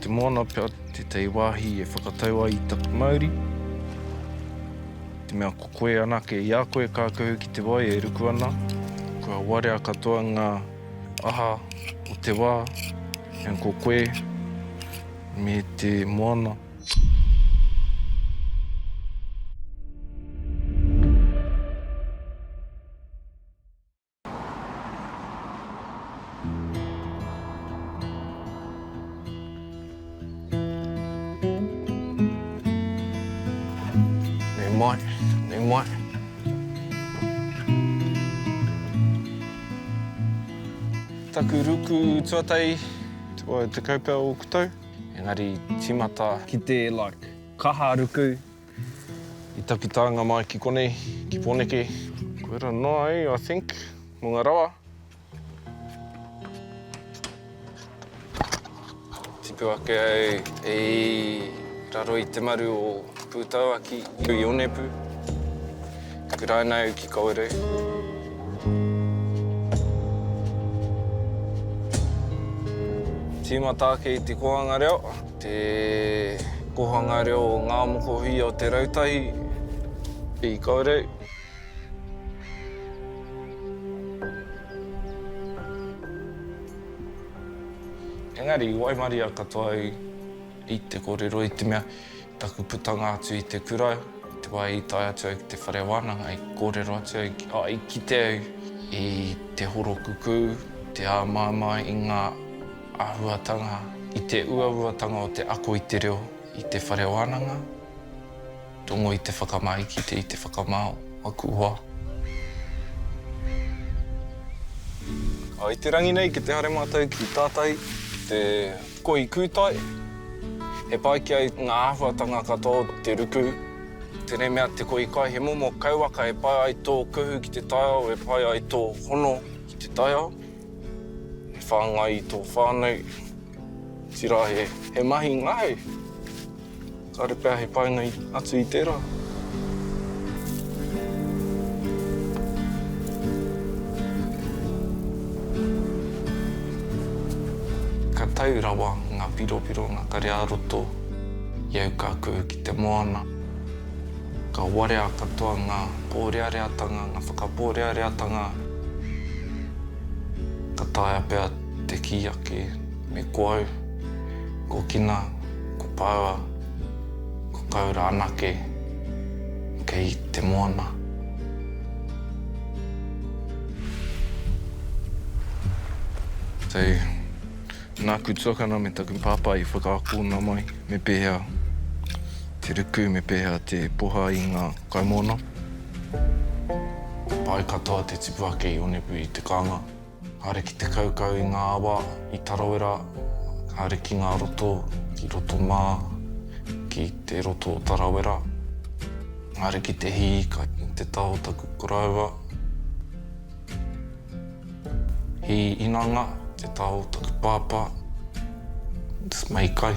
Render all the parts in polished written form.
Te moana pea tētahi wāhi e whakatau ai i taku mauri. Te mea ko koe anake i a koe ka kuhu ki te wai e ruku ana, kua warea katoa ngā aha o te wā, and ko koe me te moana. Nei mai, nei mai. Taku ruku tuatahi, te wā 10 pea ōku tau. Engari tīmata ki te like kaha ruku i taku taenga mai ki konei, ki Pōneke. Koira noa ai, I think, mō ngā rawa. Tipu ake au i raro i te maru o Pūtauaki i Onepu. Kuraina au ki Kawerau. Tīmata ake i te kōhanga reo, te kōhanga reo o Ngā Mokohuia o Te Rautahi i Kawerau. Engari i waimaria katoa au i te kōrero i te mea taku putanga atu i te kura, i te wā i tae atu au ki te whare wānanga i kōrero atu au, oh, i kite au i te horokukū, te āmaimai i ngā āhuatanga, i te uauatanga o te ako i te reo i te whare wānanga. Rongo i te whakamā i kite i te whakamā o aku hoa. I te rangi nei ki te haere mātou ki tātahi, ki te koi kūtai. He pai ki au ngā āhuatanga katoa o te ruku. Tēnei mea te koi kai, he momo kauwaka e pai ai tō kuhu ki te taiao, e pai ai tō hono ki te taiao. He whāngai i tō whānau, otirā he mahi ngahau. Kāore pea he painga atu i tērā. Ka tau rawa ngā piropiro, ngā kare ā-roto i au ka kuhu ki te moana. Ka warea katoa ngā pōreareatanga, ngā whakapōreareatanga. Ka taea pea te kī ake me ko au. Ko Kina, ko Paua, ko Kaura anake kei te moana. So, nāku tuakana me taku pāpā i whakaakona mai me pēhea te ruku, me pēhea te poha i ngā kaimoana. Pai katoa te tipu ake i Onepu i te kānga. Haere ki te kaukau i ngā awa i Tarawera, haere ki ngā roto, ki Rotomā, ki te roto o Tarawera. Haere ki te hī ika i te taha o taku koroua. Hī inanga te taha o taku pāpā. Just mahi kai.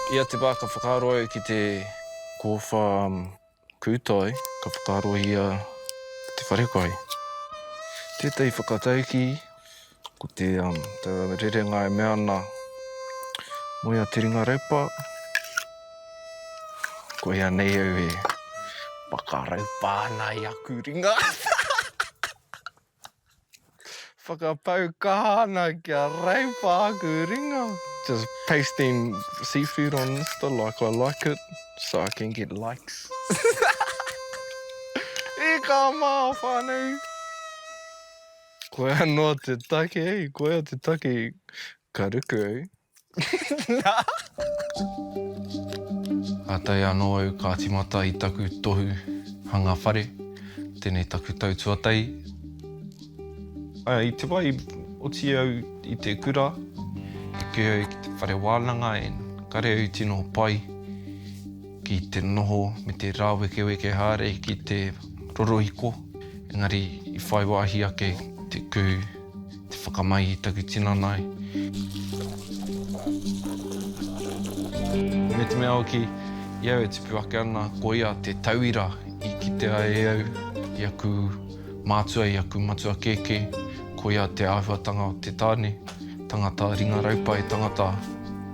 Ia te wā ka whakaaro au ki te kōwha kūtai, ka whakaarohia te wharekai. Tētahi whakataukī, ko te taua rerenga e mea ana, moea te ringa raupa, koia nei au e whakaraupa ana i aku ringa. Whakapau kaha ana kia reipa aku ringa. Just pasting seafood on Insta like I like it so I can get likes. Ika mā whānau! Koia noa te take, koia te take ka ruku au. Kātahi anō au ka tīmata i taku tohu hanga whare, tēnei taku tau tuatahi. I te wā i oti au i te kura, eke au ki te whare wānanga and kare au tino pai ki te noho me te rāwekeweke haere ki te rorohiko, engari i whai wāhi ake te kuhu. Te whakamahi i taku tinana. Me te mea hoki, i au e tupu ake ana, koia te tauira i kitea e au i aku Mātua i aku matua kēkē, koia te āhuatanga o te tāne, tangata ringa raupa e tangata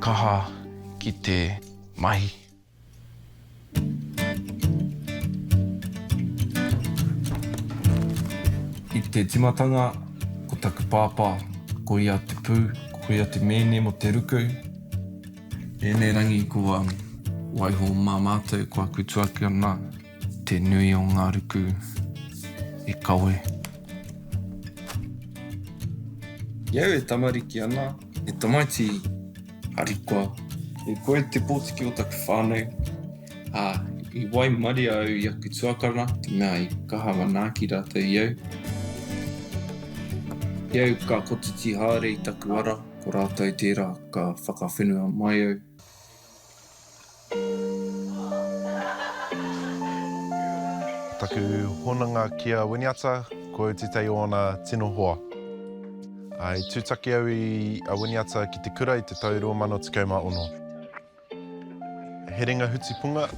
kaha ki te mahi. I te timatanga, ko taku pāpā, ko ia te pū, ko ia te mēne mo te ruku. Ēnei rangi kua waiho mā mātou ko aku tuakana te nui o ngā ruku e kawe. I au e tamariki ana, he tamaiti harikoa. E koe te pōtiki o taku whānau, ā, i waimaria au i aku tuakana, te mea i kaha manaaki rātou i au. I au ka kotiti haere i taku ara, ko rātou tērā ka whakawhenua mai au. Taku hononga ki a Winiata, ko au tētahi o ōna tino hoa. I tūtaki au i a Winiata ki te kura i te tau 2016. He ringa hutipunga,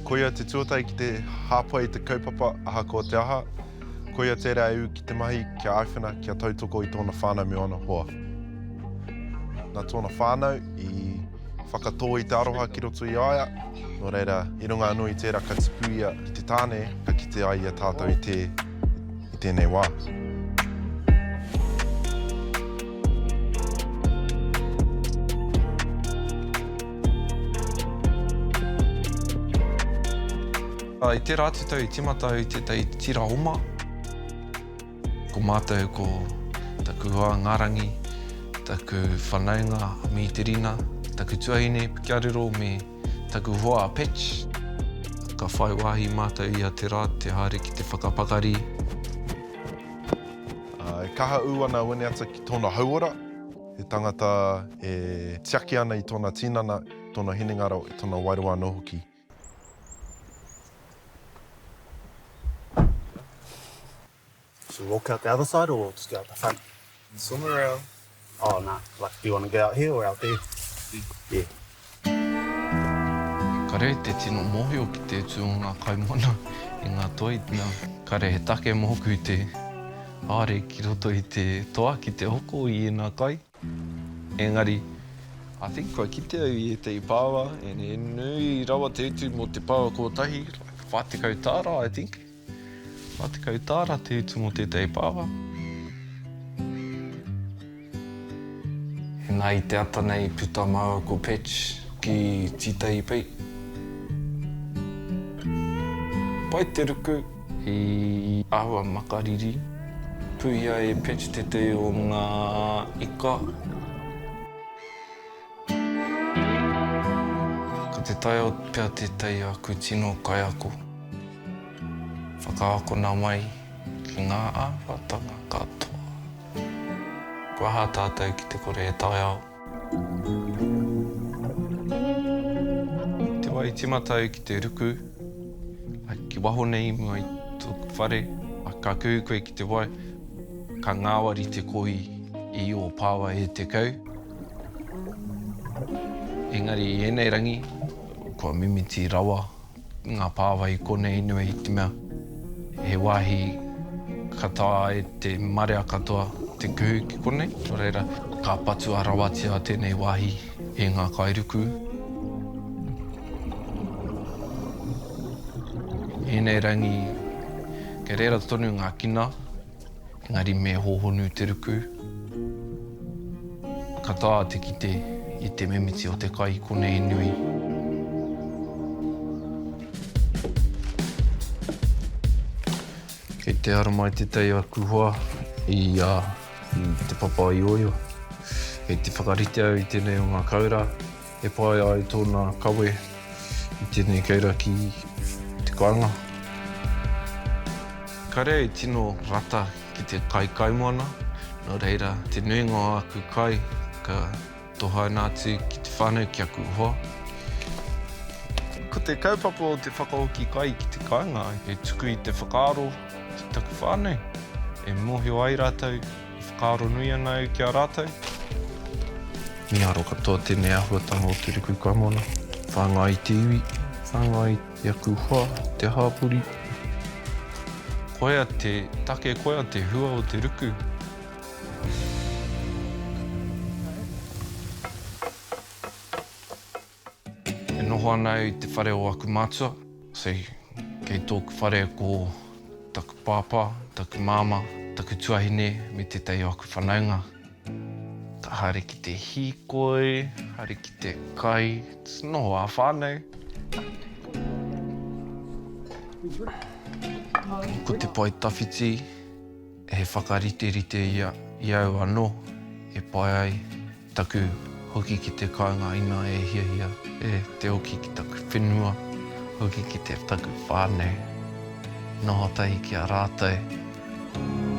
koia te tuatahi ki te hāpai i te kaupapa ahakoa te aha, koia tērā e ū ki te mahi kia āwhina, kia tautoko i tōna whānau me ōna hoa. Nā tōna whānau i whakatō i te aroha ki roto i a ia, nō reira, i runga anō i tērā ka tipu ia ki te tāne, ka kite ai i a tātou i te, i tēnei wā. I tērā atu tau i tīmata au i tētahi tira oma. Ko mātou ko taku hoa Ngarangi, taku whanaunga a Mīterina, taku tuahine Pikiarero me taku hoa a Patch. Ka whai wāhi mātou i a Te Rā te haere ki te whakapakari. E kaha ū ana a Winiata ki tōna hauora, he tangata e tiaki ana i tōna tinana, tōna hinengaro, tōna wairua anō hoki. Should we walk out the other side or just go out the front? Swim around. Oh no, like do you want to go out here or out there? Yeah. Kare te tino mōhio ki te utu o ngā kaimoana i ngā toi, nā, kare he take mōku te haere ki roto i te toa ki te hoko i ēnā kai. Engari, I think kua kite au i ētahi pāua, and he nui rawa te utu mō te pāua kotahi, like 40 tāra I think. 40 tāra te utu mō tētahi pāua. Nā i te ata nei i puta māua ko Patch ki Tītahi Pei. Pai te ruku. I āhua makariri. Puhia e Patch tētahi o ngā ika. Ko te taiao pea tētahi aku tino kaiako. Whakaakona mai ki ngā āhuatanga katoa. Kua aha tātou ki te kore e taiao? Te wā i tīmata au ki te ruku, ki waho nei i mua i tōku whare, ka kuhu koe ki te wai, ka ngāwari te kohi i ō pāua e 10. Engari i ēnei rangi, kua mimiti rawa ngā pāwai i konei nui i te mea he wāhi ka taea e te marea katoa te kuhu ki konei. Nō reira, ka patua rawatia tēnei wāhi e ngā kairuku. I ēnei rangi, kei reira tonu ngā kina. Engari me hōhonu te ruku. Ka taea te kite i te mimiti o te kai i konei nui. Kei te haramai tētahi aku hoa i Te Papa-i-oio. Kei te whakarite au i tēnei o ngā kaura e pai ai tōna kawe i tēnei keira ki te kāinga. Kare i tino rata ki te kai kaimoana, nō reira, te nuinga o aku kai ka tohaina atu ki te whānau, ki aku hoa. Ko te kaupapa o te whakahoki kai ki te kāinga, he tuku i te whakaaro ki taku whānau, e mōhio ai rātou, e whakaaro nui ana au ki a rātou. Mīharo katoa tēnei āhuatanga o te ruku kaimoana, whāngai i te iwi, whāngai I aku hoa, te hāpori. Koia te take, koia te hua o te ruku. E noho ana au i te whare o aku mātua. So, kei tōku whare ko taku pāpā, taku māmā, taku tuahine me tētahi o aku whanaunga. Ka haere ki te hīkoi, haere ki te kai, just noho ā-whānau. Ko te pae tawhiti, he whakariterite ia i au anō e pai ai Taku hoki ki te kāinga ina e hiahia e te hoki ki taku whenua, hoki ki te taku whānau, noho tahi ki a rātou.